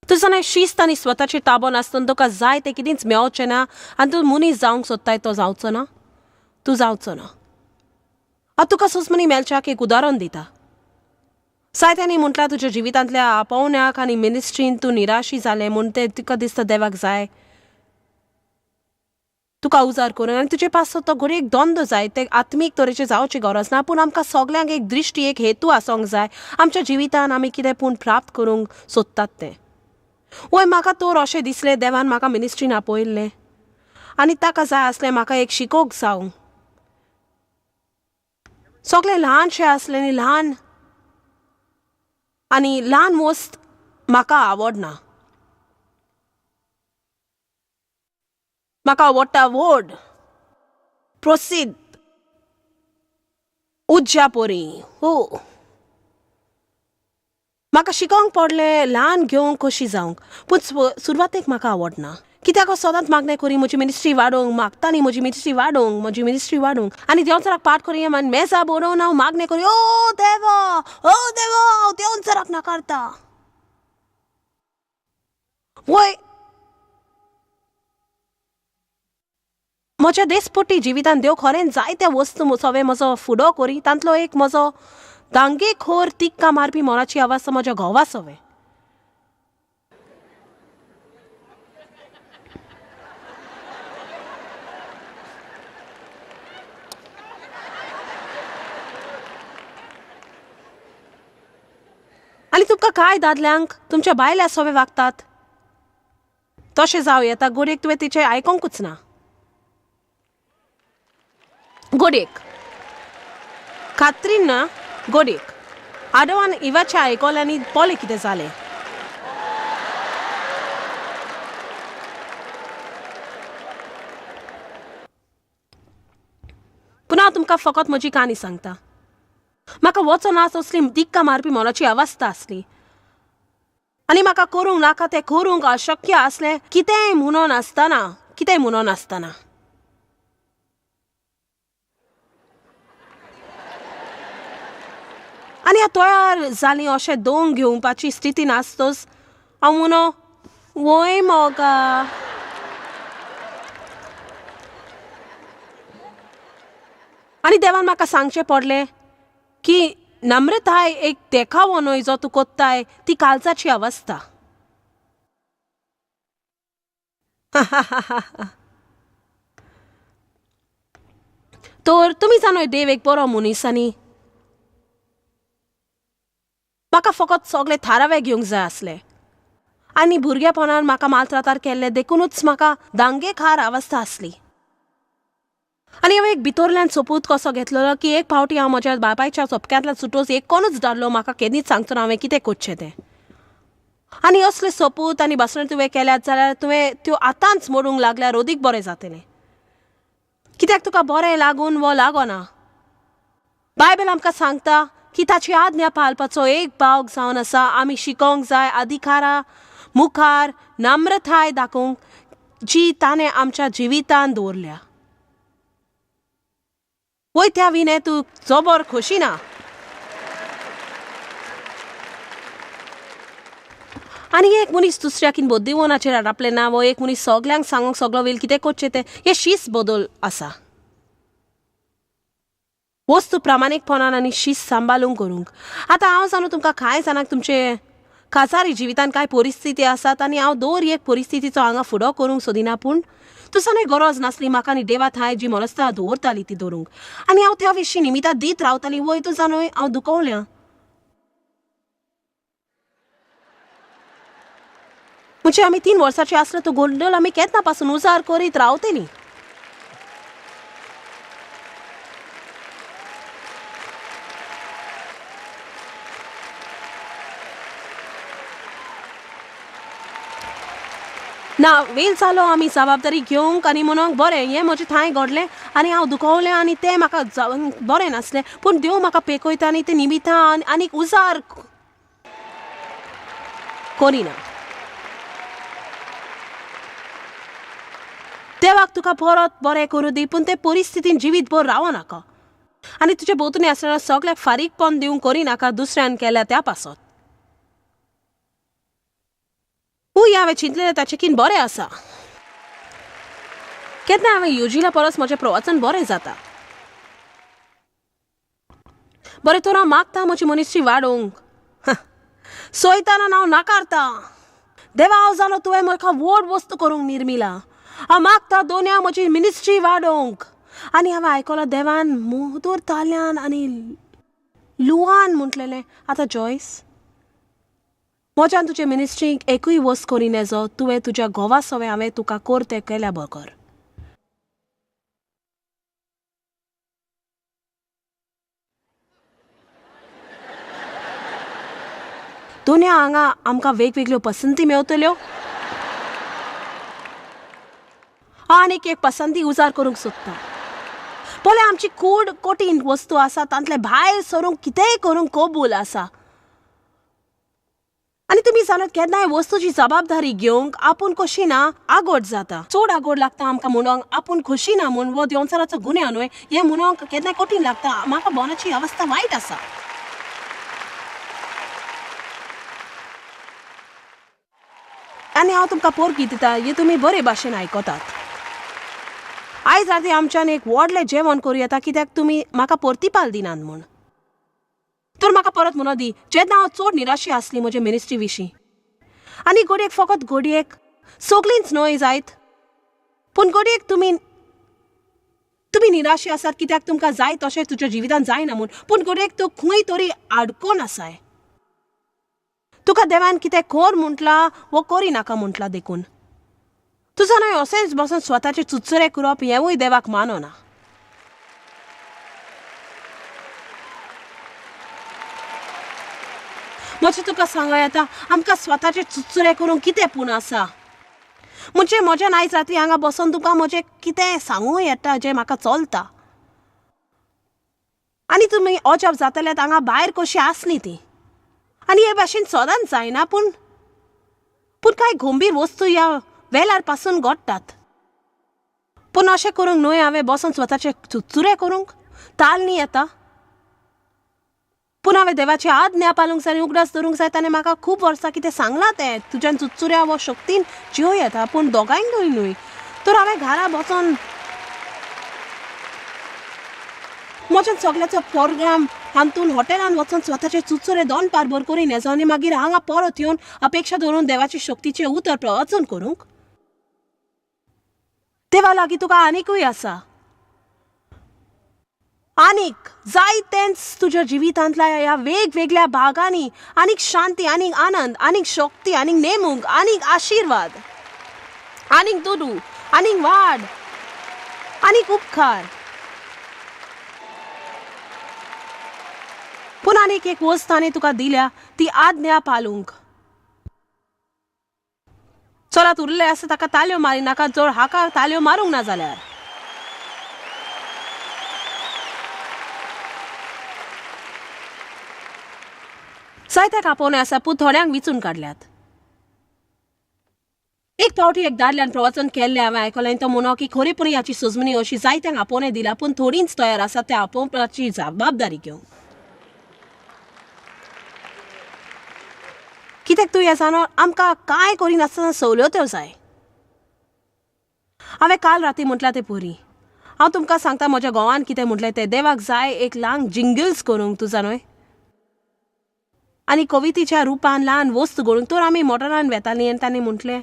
तूं जाणा शिस्त आनी स्वताचेर ताबो नासतना तुका जाय तें कितेंच मेवचें ना आनी तूं मनीस जावंक सोदताय तो जावचो ना, तूं जावचो ना. आतां तुका सोसमनी मेळच्याक एक उदाहरण दिता. जायत्यांनी म्हटल्यार तुज्या जिवितांतल्या आपोवण्याक आनी मिनिस्ट्रीन तूं निराशी जालें म्हूण तें तुका दिसता देवाक जाय तुका उजार करून आनी तुजे पासत तो घडये एक द्वंद्व जाय. ते आत्मीक तरेचें जावची गरज ना, पूण आमकां सगल्यांक एक दृश्टी, एक हेतू आसूंक जाय आमच्या जिवितान आमी कितें पूण प्राप्त करूंक सोदतात तें. वय म्हाका तर अशें दिसलें देवान म्हाका मिनिस्ट्रीन आपयल्लें आनी ताका जाय आसलें म्हाका एक शिकोवंक जावं. सगळें ल्हानशें आसलें आनी ल्हान आनी ल्हान वस्त म्हाका आवडना. म्हाका आवडटा व्हड प्रसिद्ध उज्या परी. हो म्हाका शिकोवंक पडलें ल्हान घेवंक कशी जावंक, पूण सुरवातेक म्हाका आवडना. कित्याक हांव सदांच मागणें करी म्हजी मिनिस्ट्री वाडोवंक मागता न्ही, म्हजी मिनिस्ट्री वाडोवंक, म्हजी मिनिस्ट्री वाडोवंक. आनी देंवचाराक पाठ करी आनी मेजा बरोवन हांव मागणें करी, ओ देवा, ओ देवा, हांव देंवचाराक नाकारता. वय म्हज्या देसपट्टी जिवितान देव खरें जायत्या वस्तू सगळे म्हजो फुडो करी, तांतलो एक म्हजो दांगेखोर तिक्का मारपी मोराची आवाज म्हज्या घोवा सवे. आनी तुमकां कांय दादल्यांक तुमच्या बायल्या सवे वागतात तशें जावं येता, गोडयेक तुवें तिचें आयकोंकूच ना. गोडयेक खात्रीन ना, गोडयेक आडवान इवाचें आयकलें आनी पळय कितें जालें. पूण हांव तुमकां फकत म्हजी काणी सांगता. म्हाका वचना असली दिक्का मारपी मनाची अवस्था आसली आनी म्हाका करूंक नाका तें करूंक अशक्य आसलें, कितेंय म्हणून आसतना, कितेंय म्हणून आसतना. आनी हांव तयार जालीं अशें दोन घेवपाची स्थिती नासतच हांव म्हणो वय मोगा. आनी देवान म्हाका सांगचें पडलें की नम्रताय एक देखावो न्हय जो तूं कोत्ताय, ती काळजाची अवस्था. तर तुमी जाणूय देव एक बरो मनीस आनी म्हाका फकत सगळे थारावे घेवंक जाय आसले. आनी भुरगेपणान म्हाका मालत्रातार केल्ले देखुनूच म्हाका दांगेखार अवस्था आसली. आनी हांवें एक भितरल्यान सोपूत कसो घेतलेलो की एक फावटी हांव म्हज्या बापायच्या चपक्यांतल्यान सुटोस एक कोणूच धाडलो म्हाका केन्नीच सांगचो ना हांवें कितें करचें तें. आनी असले सोपूत आनी भाशणां तुवें केल्यात जाल्यार तुवें त्यो आतांच मोडूंक लागल्यार अदीक बरें जातलें. कित्याक तुका बरें लागून वो लागना. बायबल आमकां सांगता की ताची आज्ञा पाळपाचो एक भाग जावन आसा आमी शिकोवंक जाय अधिकारा मुखार नम्रताय दाखोवंक जी ताणें आमच्या जिवितान दवरल्या. वय त्या विणे तूं जबर खोशी ना. आनी एक मनीस दुसऱ्याकीन बद्दीवनाचेर आडापलें ना वो एक मनीस सगल्यांक सांगूंक सगलो वेळ कितें करचें तें, हें शिस्त बदल आसा. वस्तू प्रामाणीकपणान आनी शिस्त सांबाळूंक करूंक. आतां हांव जाणू तुमकां कांय जाणांक तुमचे काजारी जिवितान कांय परिस्थिती आसात आनी हांव दर एक परिस्थितीचो हांगा फुडो करूंक सोदिना, पूण तुजो गरज नासली म्हाका आनी देवा थांय जी मनस्ता दवरताली ती दवरूंक. आनी हांव त्या विशीं निमितां दीत रावताली. वय तूं जाणूय हांव दुखवल्या. म्हणजे आमी 3 वर्सांचे आसले तो गोंदळ आमी केन्ना पासून उजार करीत रावतली. ना वेळ जालो आमी जबाबदारी घेवंक आनी म्हणूंक बरें हें म्हजें थंय घडलें आनी हांव दुखवलें आनी तें म्हाका बरें नासलें, पूण देव म्हाका पेकयता आनी तें निमितान आनीक उजार करिना. देवाक तुका परत बरें करूं दी, पूण ते परिस्थितीन जिवीत भर रावो नाका आनी तुजे भोंवतणी आसतना सगळ्याक फारीकपण दिवंक करिनाका दुसऱ्यान केल्या त्या पासत. हांवें चिंतलेलें ताचेकीन बरें आसा. केन्ना हांवें येवजिल्या परस म्हजें प्रवचन बरें जाता. बरें तर हांव मागता म्हजी मनीसची वाडोवंक. सोयताना हांव नाकारता. देवा हांव जालो तुवें म्हाका व्हड वस्तू करूंक निर्मिला. हांव मागता दोनया म्हजी मिनिस्ट्री वाडोवंक. आनी हांवें आयकलो देवान मधूर ताल्यान आनी लुवान म्हटलेलें, आतां जॉयस म्हज्यान तुजे मिनिस्ट्रीक एकूय वस्त करी नेजो, तुवें तुज्या घोवा सवें हांवें तुका कोर तें केल्या बगर. दोनया हांगा आमकां वेगवेगळ्यो पसंती मेवतल्यो. हांव आनीक एक पसंती उजार करूंक सोदता. पळय आमची कूड कठीण वस्तू आसा, तांतले भायर सरूंक कितेंय करूंक कबूल आसा. आनी तुमी जाणात केन्नाय वस्तूची जबाबदारी घेवंक आपूण कशी ना आगोड जाता. चड आगोड लागता आमकां म्हणूंक आपूण खोशी ना म्हूण, वो देंवचाराचो गुन्यांव न्हय हें म्हणूंक केन्नाय कठीण लागता. म्हाका बोनाची अवस्था वायट आसा. आनी हांव तुमकां पोरकी दिता, हे तुमी बरे भाशेन आयकतात. आयज राती आमच्यान एक व्हडलें जेवण करूं येता, कित्याक तुमी म्हाका परतिपाल दिनात म्हूण. तर म्हाका परत म्हणून दी, जेन्ना हांव चड निराशी आसली म्हजे मिनिस्ट्री विशीं. आनी घडयेक फकत घडयेक सगळींच न्हय जायत, पूण घडयेक तुमी तुमी निराशी आसात कित्याक तुमकां जाय तशें तुज्या जिवितांत जायना म्हूण. पूण घडयेक तूं खंय तरी आडकोन आसाय. तुका देवान कितें कर म्हटलां वो करी नाका म्हटलां देखून तुजो न्हय अशेंच बसून स्वताचे चुचुरे करप हेंवूय देवाक मानना. म्हजें तुका सांगूं येता, आमकां स्वताचे चुचुरे करूंक कितें पूण आसा. म्हणजे म्हज्यान आयज राती हांगा बसून तुका म्हजें कितें सांगूं येता जें म्हाका चलता. आनी तुमी अजाप जातले हांगा भायर कशी आसली ती. आनी हे भाशेन सदांच जायना, पूण पूण कांय गंभीर वस्तू ह्या वेलार पासून घडटात. पूण अशें करूंक न्हय हांवें बसून स्वताचे चुचुरे करूंक ताल न्ही येता. पूण हांवें देवाची आज्ञा पालूंक जाय, उगडास दवरूंक जाय. ताणें म्हाका खूब वर्सां कितें सांगलां तें, तुज्यान चुचुऱ्या वो शक्तीन जियो येता, पूण दोगांयकूय न्हय. तर हांवें घरा बसून म्हज्यान सगळ्याचो प्रोग्राम हातून हॉटेलान वचून स्वताचे चुचुरे दोन पारभर करी नेजो आनी मागीर हांगा परत येवन अपेक्षा दवरून देवाची शक्तीचें उतर प्रवचन करूंक. देवा लागीं तुका आनीकूय आसा, आनीक जाय तेंच तुज्या जिवितांतल्या ह्या वेगवेगळ्या भागांनी आनीक शांती, आनीक आनंद, आनीक शक्ती, आनीक नेमूंक, आनीक आशिर्वाद, आनीक दुडू, आनीक वाड, आनीक उपकार. पूण आनीक एक वस्त ताणें तुका दिल्या, ती आज्ञा पालूंक. चलात उरले आसा ताका ताल्यो मारी नाका, जर हाका ताल्यो मारूंक ना जाल्यार. जायत्याक आपोवणें आसा, पूण थोड्यांक विचून काडल्यात. एक फावटी एक दादल्यान प्रवचन केल्लें हांवें आयकलें आनी तो म्हणो की खरेपणी हाची सजमणी अशी जायत्यांक आपोवणें दिला, पूण थोडींच तयार आसा त्या आपोवपाची जबाबदारी घेवंक. कित्याक तूं हें जाणो, आमकां कांय करिनासतना सवलत्यो जाय. हांवें काल राती म्हटलां तें पुरी. हांव तुमकां सांगता म्हज्या घोवान कितें म्हटलें तें. देवाक जाय एक ल्हान जिंगल्स करूंक तुजा न्हय, आनी कवितेच्या रुपान ल्हान वस्त घडूंक. तर आमी मोटरान वेतालीं आनी ताणें म्हटलें,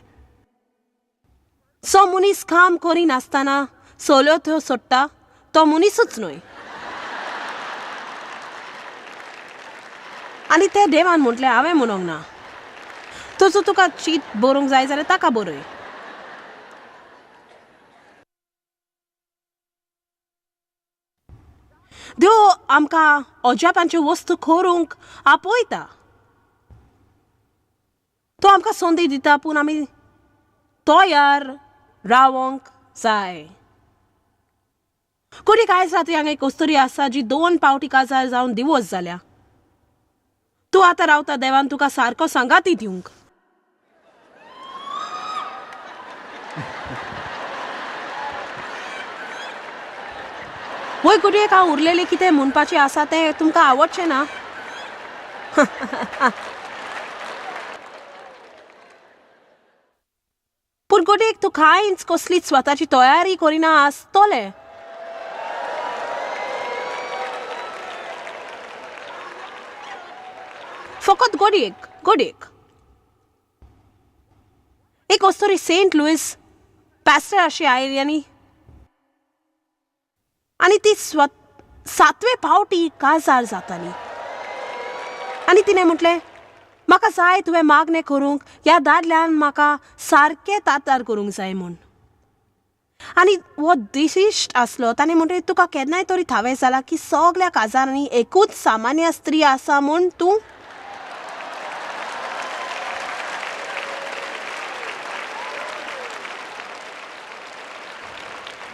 सो मनीस काम करिनासतना सवलत्यो सोडटा तो मनीसूच न्हय. आनी तें देवान म्हटलें, हांवें म्हणूंक ना. तुजो तुका चीट बरोवंक जाय जाल्यार ताका बरय. देव आमकां अजापांच्यो वस्तू करूंक आपयता. तो आमकां संदी दिता, पूण आमी तयार रावंक जाय. कोणी आयज राती हांगा एक अस्तुरी आसा जी 2 पावटी काजार जावन दिवोर्स जाल्या. तूं आतां रावता देवान तुका सारको सांगाती दिवंक. वय घडयेक हांव उरलेलें कितें म्हणपाचें आसा तें तुमकां आवडचें ना. पूण गोडयेक तूं कांयच कसलीच स्वताची तयारी करिना आसतलें. फकत गोडयेक गोडयेक एक अस्तोरी सेंट लुईस पॅस्टर अशी आयली आनी आनी ती सातवे पावटी काजार जाताली. आनी तिणें म्हटलें, म्हाका जाय तुवें मागणें करूंक ह्या दादल्यान म्हाका सारकें तातार करूंक जाय म्हूण. आनी हो दिशिश्ट आसलो. ताणें म्हणटलें, तुका केन्नाय तरी थावें जालां की सगल्या काजारांनी एकूच सामान्य स्त्री आसा म्हूण तूं?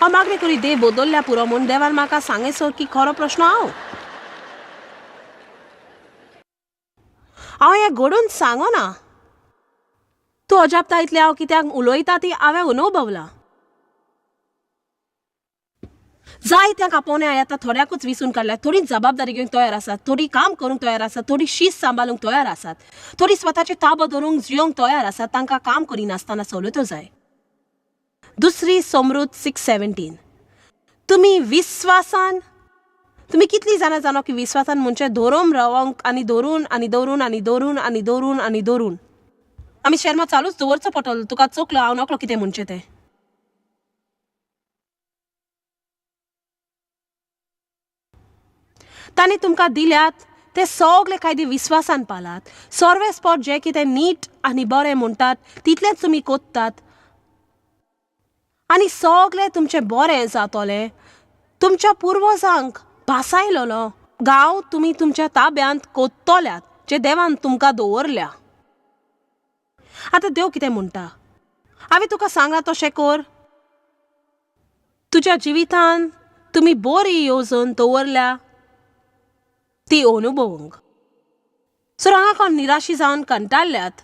हांव मागणें करी देव बदल्ल्या पुरो म्हूण. देवान म्हाका सांगेसर की खरो प्रश्न हांव हांव हें घडून सांगना. तूं अजापता इतलें हांव कित्याक उलयता ती हांवें अनुभवलां. जाय त्या कापोवण्या येता, थोड्याकूच विसून काडल्या. थोडी जबाबदारी घेवंक तयार आसात, थोडी काम करूंक तयार आसात, थोडी शीस्त सांबाळूंक तयार आसात, थोडी स्वताचे ताबो धरूंक जियोंक तयार आसात. तांकां काम करिनासतना चलयतो जाय. दुसरी समृद्ध 6:17. तुमी विस्वासान, तुमी कितली जाणां जाणो की विस्वासान म्हणजे धरून रावंक आनी धरून आनी धरून आनी धरून आनी धरून आनी धरून. आमी शेर्मा चालूच दवरचो पडटलो. तुका चोकलो हांव नकलो कितें म्हणचें तें. तांणी तुमकां दिल्यात ते सगळे कायदे विस्वासान पालात. सर्वे स्पॉट जे कितें नीट आनी बरें म्हणटात तितलेंच तुमी कोत्तात आनी सगळें तुमचें बरें जातलें. तुमच्या पुर्वजांक भासायलोलो गांव तुमी तुमच्या ताब्यांत कोत्तल्यात जे देवान तुमकां दवरल्या. आतां देव कितें म्हणटा, हांवें तुका सांगलां तशें कर. तुज्या जिवितान तुमी बरी येवजण दवरल्या ती अनुभवूंक. सो हांगा कोण निराशी जावन कंटाळल्यात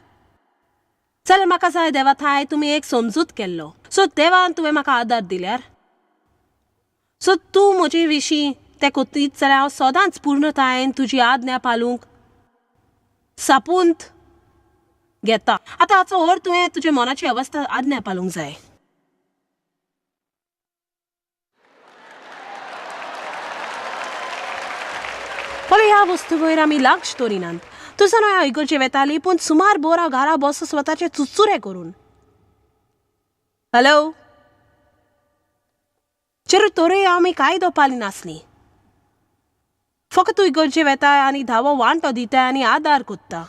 जाल्यार म्हाका जाय देवा थाय तुमी एक समजूत केल्लो. सो देवान तुवें म्हाका आदार दिल्यार, सो तूं म्हजे विशीं तें कोतीत जाल्यार हांव सदांच पूर्णतायेन तुजी आज्ञा पालूंक सापूंत घेता. आतां हाचो अर्थ तुवें तुज्या मनाची अवस्था आज्ञा पालूंक जाय. पळय ह्या वस्तू वयर आमी लक्ष दवरिनात. तूं जाणा हांव इगर्जे वेताली पूण सुमार बोर हांव घरा बसून स्वताचे चुचुरे करून. हॅलो चेरू तोरूय आमी कायदो पालिनासली. फकत तूं इगर्जे वेताय आनी धावो वांटो दिताय आनी आदार कोत्ता.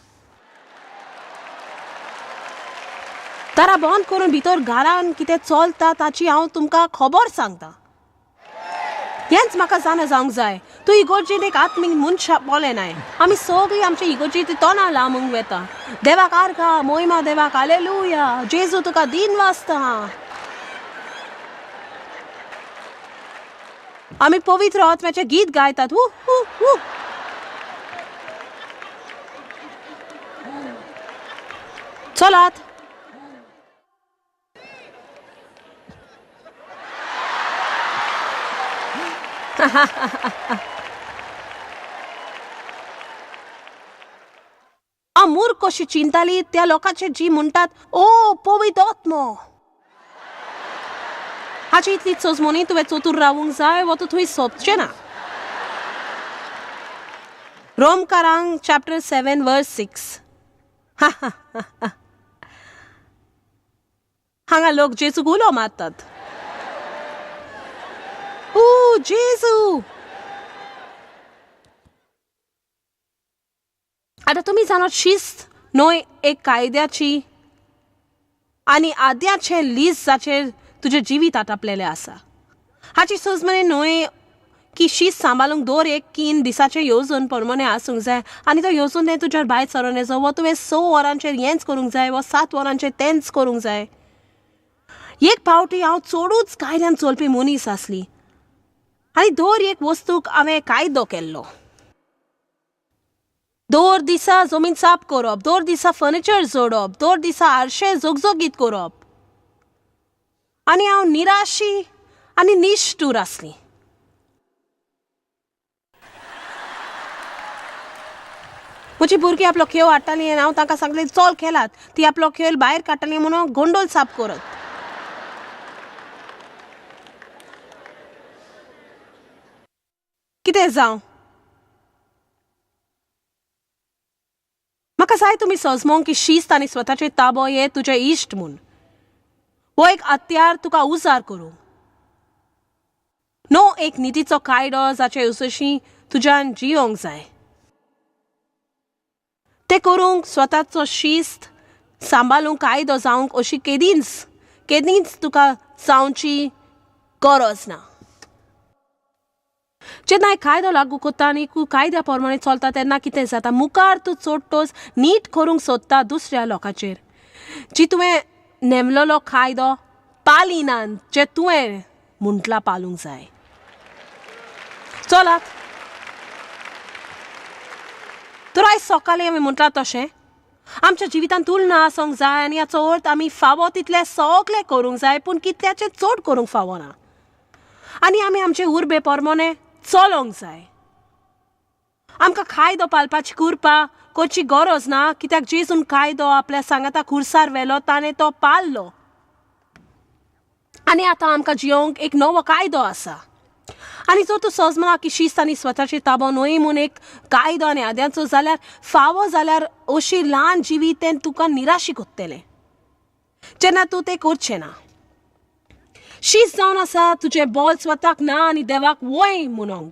दारां बंद करून भितर घरान कितें चलता ताची हांव तुमकां खबर सांगता. हेंच म्हाका जाणा जावंक जाय. तूं इगर्जेन एक आत्मीक मनशा पळय नाय. आमी सगळीं आमच्या इगर्जेंत तोंडां लांबूंक वेता. देवाक आर्गां, मोहिमा देवाक, हालेलुया, जेजू तुका दिन वाजता. आमी पवित्र आत्म्याचें गीत गायतात. हू हू हू. चलात. हांव मूर्ख कशी चिंताली त्या लोकांचे जी म्हणटात ओ पवित्र आत्मो. हाची इतली चोजमोनी तुवें चतूर रावूंक जाय वो तूं थंय सोंपचें ना. रोमकारांक चॅप्टर 7 वर्स 6. हांगा लोक जेजूक उलो मारतात. ओ जेजू. आतां तुमी जाणा शिस्त न्हय एक कायद्याची आनी आद्याचें लीज जाचेर तुजें जिवीत आटापलेलें आसा. हाची सजमणी न्हय की शीस्त सांबाळूंक दर एक 3 दिसाचें येवजण प्रमाणे आसूंक जाय आनी तो येवजण तें तुज्या भायर सरोन येजो वो तुवें 6 वरांचेर हेंच करूंक जाय वो 7 वरांचेर तेंच करूंक जाय. एक फावटी हांव चडूच कायद्यान चलपी मनीस आसली आनी दर एक वस्तूक हांवें कायदो केल्लो. दर दिसा जमीन साफ करप, दर दिसा फर्निचर जोडप, दर दिसा आरशे जोगजोगीत करप. आनी हांव निराशी आनी निश्ठूर आसली. म्हजी भुरगीं आपलो खेळ हाडटालीं आनी हांव तांकां सांगलें चल खेळात. ती आपलो खेळ भायर काडटाली म्हणून गोंडोल साफ करत. कितें जावं? म्हाका जाय तुमी सजमोंक की शिस्त आनी स्वताचे ताबो हे तुजे इश्ट म्हूण. हो एक हत्यार तुका उजार करूं, नो एक नितीचो कायदो जाचे उसशी तुज्यान जियोंक जाय. ते करूंक स्वताचो शिस्त सांबाळूंक कायदो जावंक अशी केदींच केदींच तुका जावची गरज ना. जेन्ना कायदो लागू करता आनी कायद्या प्रमाणे चलता तेन्ना कितें जाता, मुखार तूं चोडटोच नीट करूंक सोदता दुसऱ्या लोकांचेर जी तुवें नेमलेलो कायदो पालिनान, जे तुवें म्हटलां पालूंक जाय. चलात तर आयज सकाळीं हांवें म्हटलां तशें आमच्या जिवितांत तुलना आसूंक जाय आनी हाचो अर्थ आमी फावो तितलें सगळें करूंक जाय, पूण कितल्याचें चड करूंक फावना. आनी आमी आमचे उर्बे प्रमाणे चलोंक जाय. आमकां कायदो पालपाची कुरपा करची गरज ना, कित्याक जेजून कायदो आपल्या सांगाता खुर्सार व्हेलो, ताणें तो पाळ्ळो. आनी आतां आमकां जियोंक एक नवो कायदो आसा. आनी जर तूं सजमना की शिस्त आनी स्वताचे ताबो न्हय म्हूण एक कायदो आनी आद्यांचो जाल्यार फावो जाल्यार अशी ल्हान जिवीत तें तुका निराशी कोत्तलें जेन्ना तूं तें करचें ना. शिस्त जावन आसा तुजें बोल स्वताक ना आनी देवाक वय म्हणूंक.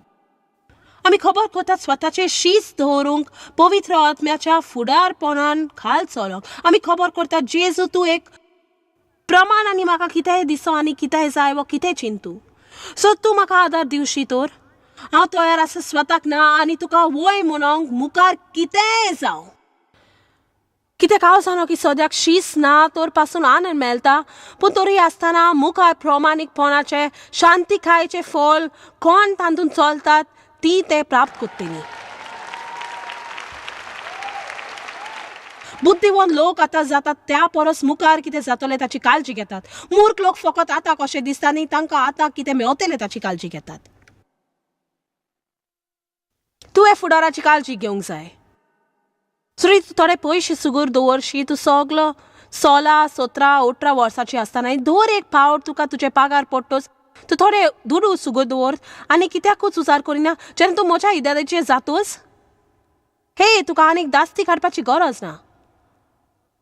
आमी खबर करतात स्वताचें शिस्त दवरूंक पवित्र आत्म्याच्या फुडारपणान खाल चलोंक. आमी खबर करतात जेजू तूं एक प्रमाण आनी म्हाका कितेंय दिसो आनी कितेंय जाय वो कितें चिंतू, सो तूं म्हाका आदार दिवशी तर हांव तयार आसा स्वताक ना आनी तुका वय म्हणूंक मुखार कितेंय जावं. कित्याक हांव जाणो की सद्याक शिस्त ना तर पासून आनंद मेळटा, पूण तरी आसतना मुखार प्रमाणीकपणाचें शांतिकायेचें फल कोण तातूंत चलतात ती ते प्राप्त करतली. बुद्धिवंत लोक आतां जातात त्या परस मुखार कितें जातलें ताची काळजी घेतात. मूर्ख लोक फकत आतां कशें दिसता न्ही तांकां आतां कितें मेवतलें ताची काळजी घेतात. तुवें फुडाराची काळजी घेवंक जाय. सुरी तूं थोडे पयशे सुगूर दवरशी, तूं सगलो 16, 17, 18 वर्साची आसतना दर एक फावट तुका तुजे पागार पडटोच तूं थोडे दुडू सुगूर दवर आनी कित्याकूच उजार करिना जेन्ना तूं म्हज्या इदाराचेर जातोच. हे तुका आनीक दास्ती काडपाची गरज ना.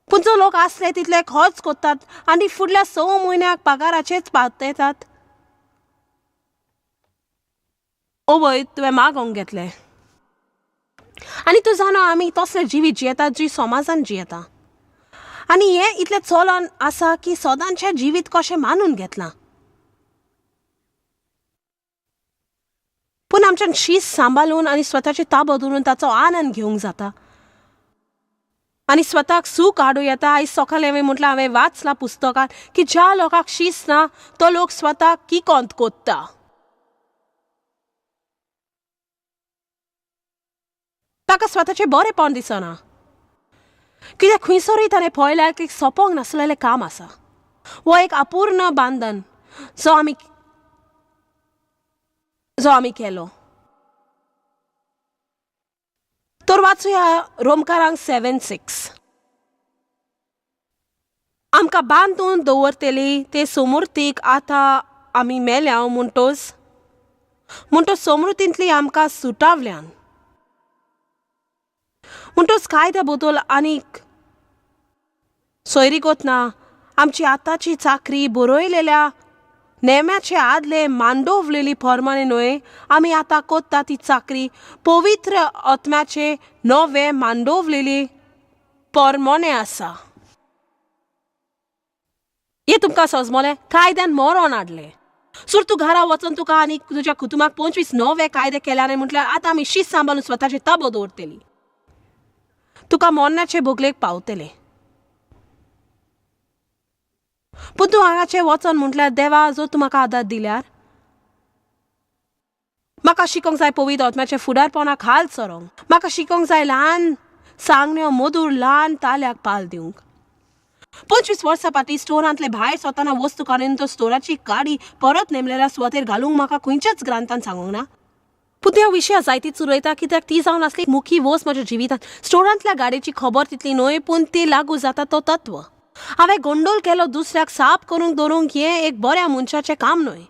पूण जो लोक आसले तितले खर्च करतात आनी फुडल्या 6 म्हयन्याक पगाराचेच पावतात. ओवय तुवें मागोवंक घेतलें आनी तूं जाणा आमी तसलें जिवीत जियेतात जी समाजान जियेता आनी हें इतलें चलोन आसा की सदांचें जिवीत कशें मानून घेतलां. पूण आमच्यान शीस्त सांबाळून आनी स्वताचे ताबो दवरून ताचो आनंद घेवंक जाता आनी स्वताक सूख हाडूं येता. आयज सकाळीं हांवें म्हटलां, हांवें वाचलां पुस्तकान की ज्या लोकांक शीस्त ना तो लोक स्वताक किकोंत कोत्ता. ताका स्वताचें बरेंपण दिसना, कित्याक खंयसरूय ताणें पळयल्यार की सोंपोंक नासलेलें काम आसा. हो एक अपूर्ण बांधन जो आमी केलो. तर वाचुया रोमकारांक 7:6. आमकां बांदून दवरतली ते समृद्धीक आतां आमी मेल्या म्हणटोच म्हणटोच समृद्धींतली आमकां सुटावल्यान म्हणटोच कायद्या बदल आनीक सोयरीगत ना. आमची आतांची चाकरी बरयलेल्या नेम्याचे आदले मांडवलेली प्रमाणे न्हय, आमी आतां कोत्ता ती चाकरी पवित्र आत्म्याचे नवे मांडवलेली परमोने आसा. हे तुमकां सजमलें? कायद्यान मरोन हाडलें. सर तूं घरा वचून तुका आनी तुज्या कुटुंबाक 25 नवे कायदे केल्या न्ही म्हटल्यार आतां आमी शीत सांबाळून स्वताचे ताबो दवरतली, तुका मरणाचे बोगलेक पावतले. पूण तूं हांगाचें वचोन म्हटल्यार देवा जर तूं म्हाका आदार दिल्यार म्हाका शिकोंक जाय पवित्र आत्म्याचें फुडारपणा खाल सरोंक, म्हाका शिकोंक जाय ल्हान सांगण्यो मधूर ल्हान ताल्याक पाल दिवंक. 25 वर्सां फाटीं स्टोरांतले भायर सरतना वस्तू काडून तो स्टोराची गाडी परत नेमलेल्या सुवातेर घालूंक म्हाका खंयच्याच ग्रांथान सांगूंक ना. पूण त्या विशया जायती चुरयता कित्याक ती जावन आसली मुखी वस्त म्हज्या जिवितांत. स्टोरांतल्या गाडयेची खबर तितली न्हय, पूण ती लागू जाता तो तत्व. हांवें गोंडोल केलो दुसऱ्याक साफ करूंक दवरूंक हें एक बऱ्या मनशाचें काम न्हय.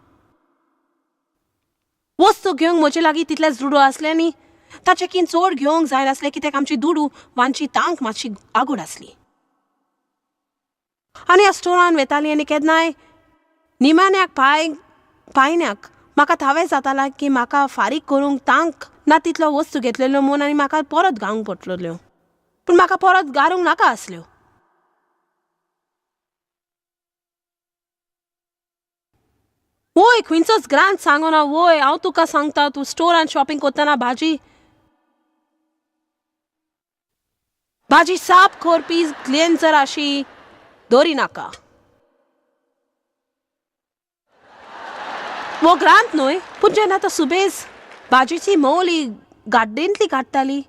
वस्तू घेवंक म्हजे लागीं तितलेच दुडू आसले आनी ताचे कीन चड घेवंक जाय नासलें कित्याक आमची दुडू वांची तांक मातशी आगोड आसली. आनी ह्या स्टोरान वेताली आनी केन्नाय निमाण्याक पायण्याक म्हाका थावें जाताला की म्हाका फारीक करूंक तांक ना तितलो वस्तू घेतलेल्यो म्हूण आनी म्हाका परत गावंक पडटल्यो. पूण म्हाका परत गारूंक नाका आसल्यो. वय खंयचोच ग्रांत सांगना वय हांव तुका सांगता तूं स्टोरान शॉपिंग करतना भाजी भाजी साफ करपी क्लेन्जर अशी दवरी नाका. वो ग्रांत न्हय पूण जेन्ना तो सुबेज भाजयेची मोली गार्डेंतली काडटाली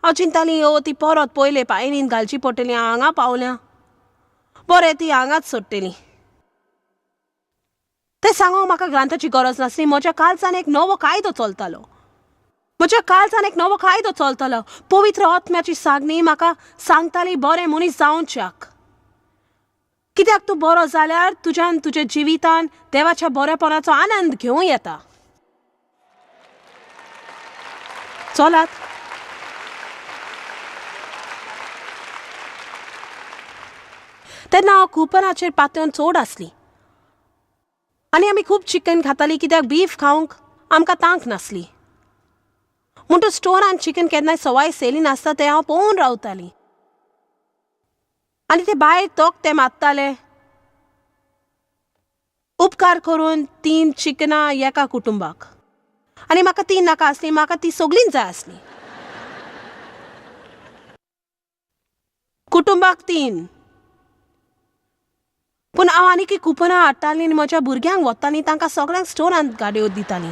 हांव चिंताली ओ ती परत पयले पायणीन घालची पडटली हांगा पावल्या बरें ती हांगाच सोडटली. तें सांगूंक म्हाका ग्रांथाची गरज नासली. म्हज्या काळजान एक नवो कायदो चलतालो. म्हज्या काळजान एक नवो कायदो चलतालो. पवित्र आत्म्याची सागणी म्हाका सांगताली बरें मनीस जावच्याक. कित्याक तूं बरो जाल्यार तुज्यान तुज्या जिवितान देवाच्या बरेपणाचो आनंद घेवं येता. चलात. तेन्ना हांव कुपनाचेर पातयेवन चड आसली आनी आमी खूब चिकन खाताली कित्याक बीफ खावंक आमकां तांक नासली. म्हणटूच स्टोरान चिकन केन्नाय सवाय सेली नासता तें हांव पळोवन रावताली आनी ते भायर तोक ते मारताले. उपकार करून 3 चिकनां एका कुटुंबाक आनी म्हाका 3 नाका आसली, म्हाका ती सगळींच जाय आसली. कुटुंबाक 3. पूण हांव आनीक कुपनां हाडटालीं आनी म्हज्या भुरग्यांक वतालीं तांकां सगळ्यांक स्टोरांत गाडयो दितालीं.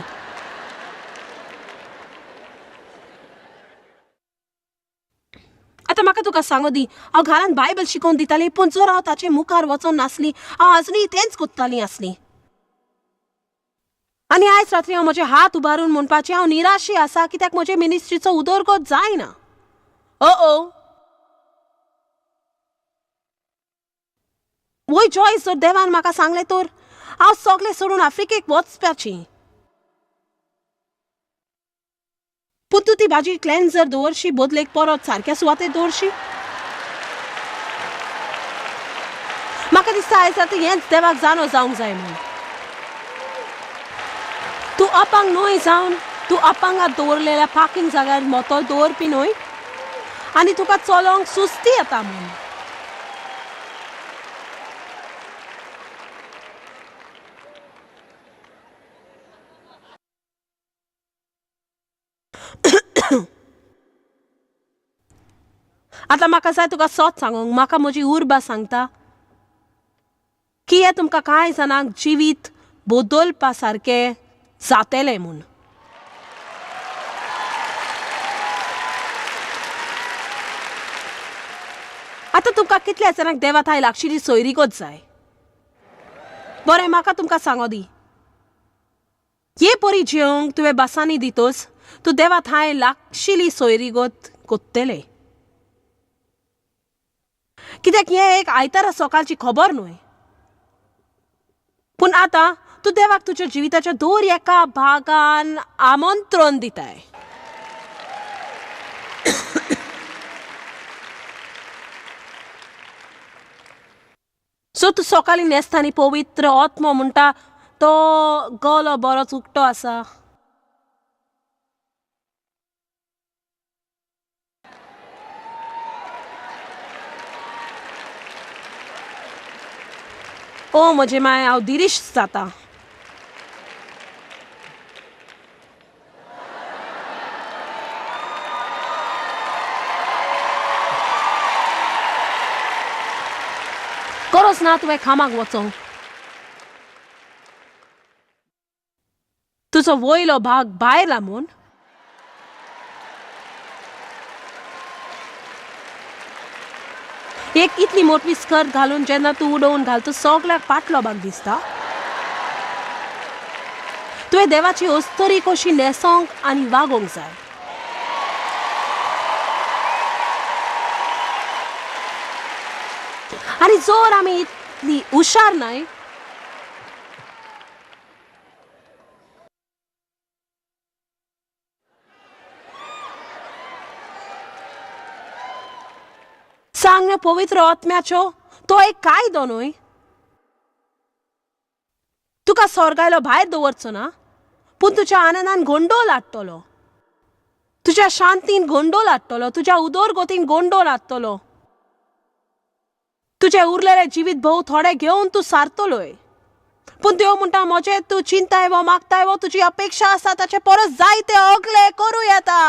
आतां म्हाका तुका सांगो दी हांव घरांत बायबल शिकोवन दितालीं पूण जर हांव ताचे मुखार वचोन नासली हांव आजुनूय तेंच कोत्तालीं आसलीं. आनी आयज रात्री हांव म्हजे हात उबारून म्हणपाचें हांव निराशी आसा कित्याक म्हजे मिनिस्ट्रीचो उदरगत जायना. ओ वय जॉयस जर देवान म्हाका सांगलें तर हांव सगळें सोडून आफ्रिकेक वचपाची. पूण तूं ती भाजी क्लेन्जर दवरशी बदलेक परत सारक्या सुवातेर दवरशी. म्हाका दिसता आयज आतां हेंच देवाक जाणो जावंक जाय म्हूण. तूं अपांग न्हय जावन तूं अपांगात दवरलेल्या पार्किंग जाग्यार मोतो दवरपी न्हय आनी तुका चलोवंक सुस्ती येता म्हूण. आतां म्हाका जाय तुका सोत सांगूंक. म्हाका म्हजी उर्बा सांगता की हें तुमकां कांय जाणांक जिवीत बदलपा सारकें जातलें म्हूण. आतां तुमकां कितल्या जाणांक देवा थाय लागशिल्ली सोयरीगत जाय? बरें म्हाका तुमकां सांगो दी हे परी जेवंक तुवें बसांनी दितोच तूं देवा थांय लागशिल्ली सोयरीगत कोत्तले. कित्याक हें एक आयतारा सकाळची खबर न्हय. पूण आतां तूं देवाक तुज्या जिविताच्या दर एका भागान आमंत्रण दिताय. सो तूं सकाळीं न्हेसता आनी पवित्र आत्मो म्हणटा तो गलो बरोच उकतो आसा. ओ म्हजे माय हांव दिरीश जाता. गरज ना तुवें कामाक वचोंक. तुजो वयलो भाग भायर लांबून एक इतली मोटी स्कर्ट घालून जेन्ना तूं उडोवन घालता सगळ्याक पाटलो भाग दिसता. तुवें देवाची अस्तरी कशी न्हेसोंक आनी वागोवंक जाय. आनी जर आमी इतली हुशार न्हय आनी पवित्र आत्म्याचो तो एक कायदो न्हय. तुका सोर्गायलो भायर दवरचो ना, पूण तुज्या आनंदान गोंडोल हाडटलो, तुज्या शांतीन गोंडोल हाडटलो, तुज्या उदरगतीन गोंडोल हाडटलो. तुजें उरलेलें जिवीत भोव थोडें घेवन तूं सारतलोय. पूण देव म्हणटा म्हजें तूं चिंताय वो मागताय वो तुजी अपेक्षा आसा ताचे परस जायते अगले करूं येता.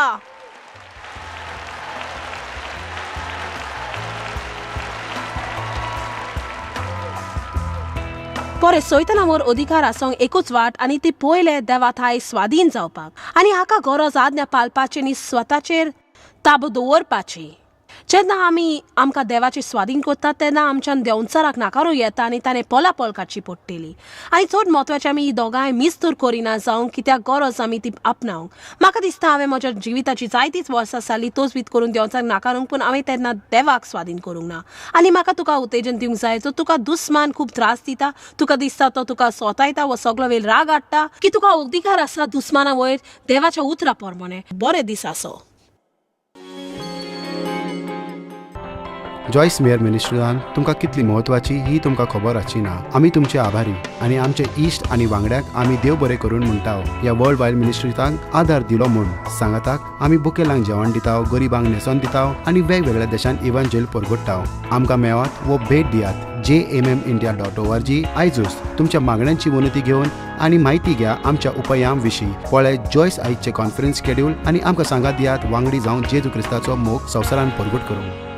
बरें सैताना वयर अधिकार आसूंक एकूच वाट आनी ती पयले देवा थाय स्वाधीन जावपाक आनी हाका गरज आज्ञा पाळपाची आनी स्वताचेर ताबो दवरपाची. जेन्ना आमी आमकां देवाचे स्वाधीन करतात तेन्ना आमच्यान देंवचाराक नाकारूं येता आनी ताणें पोलापोल काडची पडटली. आनी चड म्हत्वाचें आमी ही दोगांय मिस्तूर करिना जावंक कित्याक गरज आमी ती आपणावंक. म्हाका दिसता हांवें म्हज्या जिविताची जायतीच वर्सां जालीं तोजवीत करून देंवचाराक नाकारूंक, पूण हांवें तेन्ना देवाक स्वाधीन करूंक ना. आनी म्हाका तुका उत्तेजन दिवंक जाय, जो तुका दुस्मान खूब त्रास दिता, तुका दिसता तो तुका सोतायता वो सगलो वेळ राग हाडटा, की तुका अधिकार आसा दुस्माना वयर देवाच्या उतरा प्रमाणे. बरें दीस आसो. जॉयस मेयर मिनिस्ट्रीन तुमकां कितली म्हत्वाची ही तुमकां खबर आसची ना. आमी तुमचे आभारी आनी आमचे इश्ट आनी वांगड्याक आमी देव बरें करून म्हणटा ह्या वर्ल्ड वायड मिनिस्ट्रींक आदार दिलो म्हूण. सांगाताक आमी बुकेलांक जेवण दिता, गरिबांक न्हेसोन दिता आनी वेगवेगळ्या देशांत इव्हांजेल परगट्टा. आमकां मेळात वो भेट दियात jmmindia.org. आयजूच तुमच्या मागण्यांची विनंती घेवन आनी म्हायती घ्या आमच्या उपायां विशीं. पळय जॉयस आयजचें कॉन्फरन्स शेड्यूल आनी आमकां सांगात दियात वांगडी जावन जेजू क्रिस्ताचो मोग संवसारान परगट करूंक.